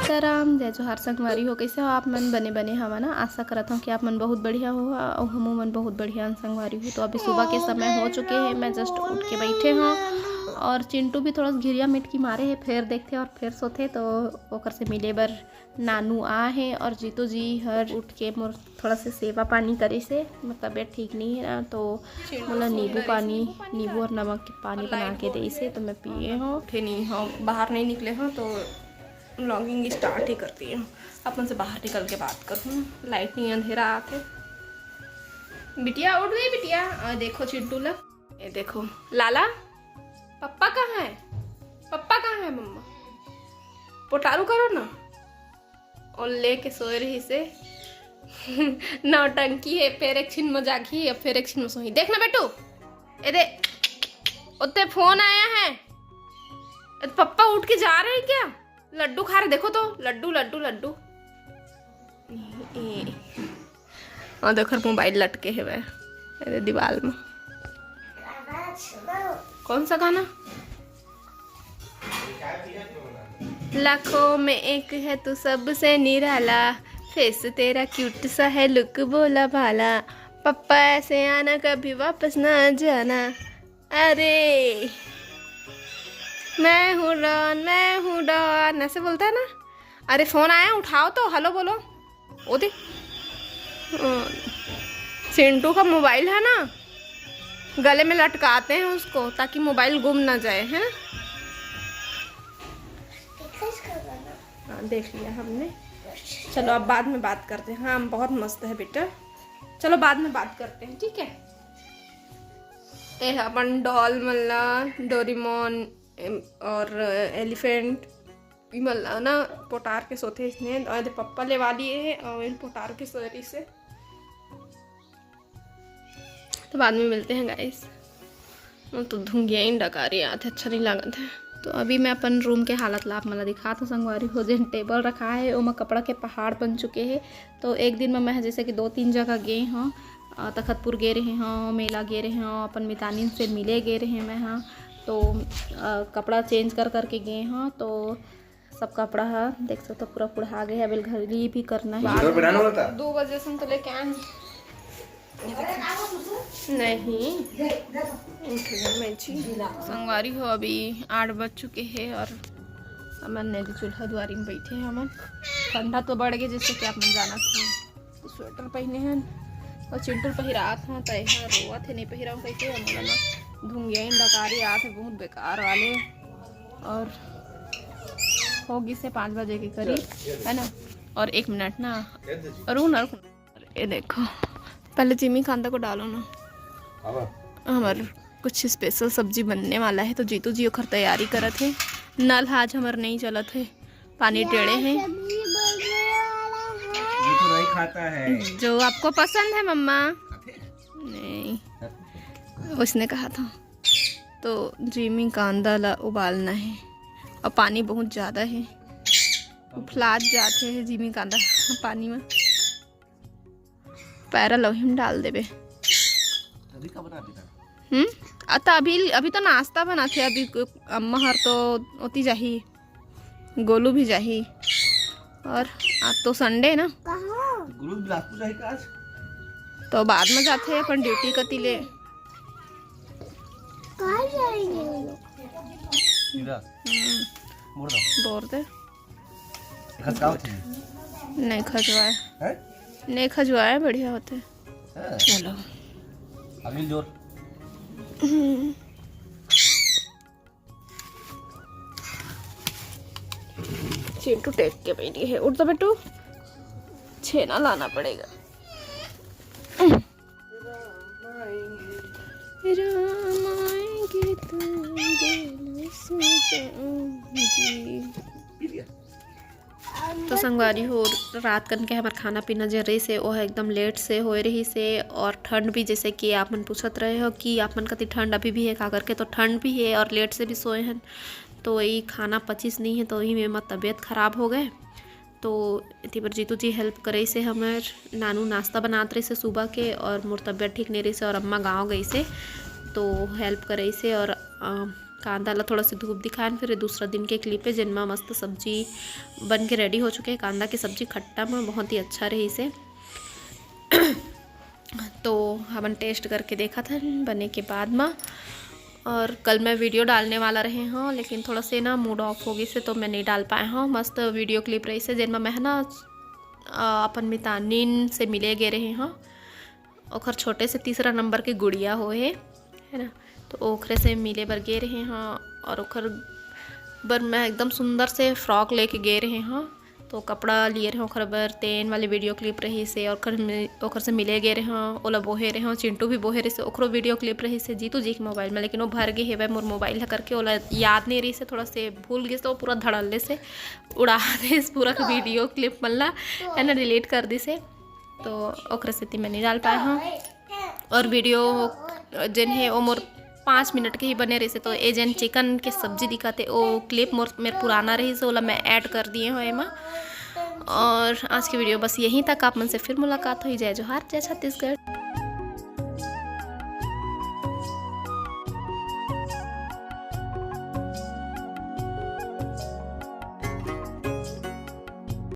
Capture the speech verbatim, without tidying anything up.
सीताराम, जय जोहार संगवारी हो। कैसे हो आप मन? बने बने हवा ना? आशा करत हूँ कि आप मन बहुत बढ़िया हो अउ हमू मन बहुत बढ़िया हन संगवारी हो। तो अभी सुबह के समय हो चुके हैं, मैं जस्ट उठ के बैठे हूँ और चिंटू भी थोड़ा सा घिरिया मिटकी मारे है, फिर देखते और फिर सोते। तो ओकर से मिले बर नानू आ है और जीतू जी हर उठ के मोर थोड़ा से सेवा पानी करे से, मतलब तबियत ठीक नहीं है ना, तो मोला नींबू पानी, नींबू और नमक के पानी बना के दे से, तो मैं पिए हूँ। उठे नहीं हो, बाहर नहीं निकले हो, तो व्लॉगिंग स्टार्ट ही करती हूँ। अपन से बाहर निकल के बात करूँ, लाइट नहीं, अंधेरा आते। बिटिया उठ गई बिटिया। और देखो चिंटू ला, ये देखो लाला, पप्पा कहाँ है? पप्पा कहाँ है मम्मा? पोटारू करो ना। और लेके सोए रही से नौटंकी है, फिर एक छिन में जागी, अब फिर एक छिन में सोई। देख ना बेटू, ए दे, उत्ते फोन आया है। ए, पप्पा उठ के जा रहे हैं क्या? लड्डू खा रहे, देखो तो, लड्डू, लड्डू, लड्डू। ए, और देखो मोबाइल लटके है वह, अरे दीवार में। कौन सा गाना? लाखों में एक है तू सबसे निराला, फेस तेरा क्यूट सा है, लुक बोला भाला, पप्पा ऐसे आना कभी वापस ना जाना। अरे मैं हूँ डॉन, मैं हूँ डॉन, ऐसे बोलता है ना। अरे फोन आया, उठाओ तो, हेलो बोलो। ओ दे, अ, चिंटू का मोबाइल है ना, गले में लटकाते हैं उसको ताकि मोबाइल गुम ना जाए, है ना? हाँ, देख लिया हमने। चलो अब बाद में बात करते हैं। हाँ, बहुत मस्त है बेटा, चलो बाद में बात करते हैं, ठीक है? ए अपन डॉल मन ला, डोरेमोन, एम, और एलिफेंट, इमन ला ना पोटार के सोते इसने, और एदे पप्पा लेवा लिए है और इन पोटार के सोए रही से। तो बाद में मिलते हैं गाइस। तो धुंगिया ही डकारी आत है, अच्छा नहीं लागत है। तो अभी मैं अपन रूम के हालत ला आप मन ला दिखात हूँ संगवारी हो, जेन टेबल रखा है ओमा कपड़ा के पहाड़ बन चुके हैं। तो एक दिन में मैं जैसे कि दो तीन जगह गे हूँ, अ, तखतपुर गे रहे हूँ, मेला गे रहे हूँ, अपन मितानिन से मिले गे रहे मैं हाँ। तो अ, कपड़ा चेंज कर करके गे हूँ, तो सब कपड़ा ह देख सकते हो पूरा कुड़हा गया है। अभी घली भी करना है। दो बजे से तो लेके आए हैं। नहीं, संगवारी हो, अभी आठ बज चुके हैं और हमन ने चूल्हा दुआरी में बैठे हैं। हमन ठंडा तो बढ़ गया, जैसे कि आप मन जानत हो, स्वेटर पहने हैं और चिंटू पहिरात हूँ, तो यहाँ रोवत है, नहीं पहिराऊँ कैसे? हम बोला ना, धुंगिया ही डकारी आत है, बहुत बेकार वाले। और हो गई से पाँच बजे के करीब, है ना? और एक मिनट ना, रुक ना, रुक ना। ये देखो, पहले जिमी कांदा को डालो ना। हमार कुछ स्पेशल सब्जी बनने वाला है, तो जीतू जी ओखर तैयारी करत है। नल आज हमार नहीं चलत है, पानी टेढ़े है। जो तो नहीं खाता है। जो आपको पसंद है मम्मा। नहीं, उसने कहा था। तो जिमी कांदा ला उबालना है और पानी बहुत ज़्यादा है, उफलात जाते हैं जिमी कांदा पानी में। पैरा लोही में डाल देबे। अभी का बना देता? हम्म। अ, त अभी, अभी तो नाश्ता बनाथे, अभी क-, अम्मा हर तो ओती जाही, गोलू भी जाही, और आज तो संडे ना। कहाँ? गोलू बिलासपुर जाही का आज? तो बाद में जाथे अपन ड्यूटी कती ले। कहाँ जाएंगे वो लोग? सीधा। हम्म। बोर दे। खजकाओ थी। नहीं खजवाए। हैं? नहीं खजवाए, बढ़िया होते। हैं? चलो। अगली जोर। हम्म। चिंटू टेक के बैठी है। उठ तो बेटू, छेना लाना पड़ेगा। राम आएंगे तो दिल से जाऊंगी। तो संगवारी हो, रात कन के हमर खाना पीना जे रहिस हे, ओह एकदम लेट से होए रहिस हे। और ठंड भी, जैसे कि आप मन पूछत रहे हो कि आप मन कति ठंड अभी भी हे का करके, तो ठंड भी हे और लेट से भी सोए हन। तो वही खाना पचिस नहीं है, तो वही में मत तबीयत खराब हो गए। तो एती बर जीतू जी हेल्प करे से हमर नानू नाश्ता बनात रहिस हे सुबह के, और मोर तबीयत ठीक नहीं रहिस हे और अम्मा गाँव गई से, तो हेल्प करे से। और अ, कांदा ला थोड़ा से धूप दिखाएन, फिर ये दूसरा दिन के क्लिप है, जेन मा मस्त सब्जी बन के रेडी हो चुके हे। कांदा के सब्जी खट्टा मा बहुत ही अच्छा रहिस हे। तो हमन टेस्ट करके देखत हन बने के बाद मा। और कल मैं वीडियो डालने वाला रहे हव, लेकिन थोड़ा से ना मूड ऑफ हो गइस हे, तो मैं नहीं डाल पाए हव। मस्त वीडियो क्लिप रहिस हे, जेन मा मैं ना, अ, अपन मितानिन से मिले गे रहे हव। ओखर छोटे से तीसरा नंबर के गुड़िया होए हे, है ना, तो ओखरे से मिले बर गे रहे हव। और ओखर बर मैं एकदम सुंदर से फ्रॉक लेके गे रहे हव। तो कपड़ा लिए रहे ओखर बर, तेन वाले वीडियो क्लिप रहिस हे, ओखर मि-, ओखर से मिले गे रहे हव, ओला बोहे रहे हव, चिंटू भी बोहे रहिस हे, ओखरो वीडियो क्लिप रहिस हे जीतू जी के मोबाइल में, लेकिन वो भर गे हेवय मोर मोबाइल ह करके, ओला याद नहीं रहिस हे, थोड़ा से भूल गिस, तो वो पूरा धड़ल्ले से उड़ा दिस पूरा वीडियो क्लिप मन ला, है ना, डिलीट कर दिस हे। तो ओखरे सेती मैं नहीं डाल पाए हव। और वीडियो जेन हे, वो मोर पाँच मिनट के ही बने रहिस हे, तो ये जेन चिकन के सब्जी दिखत हे, वो क्लिप मोर, मेर पुराना रहिस हे, ओला मैं ऐड कर दिए हव एमा। और आज की वीडियो बस यहीं तक। आप मन से फिर मुलाकात होही। जय जोहार, जय छत्तीसगढ़।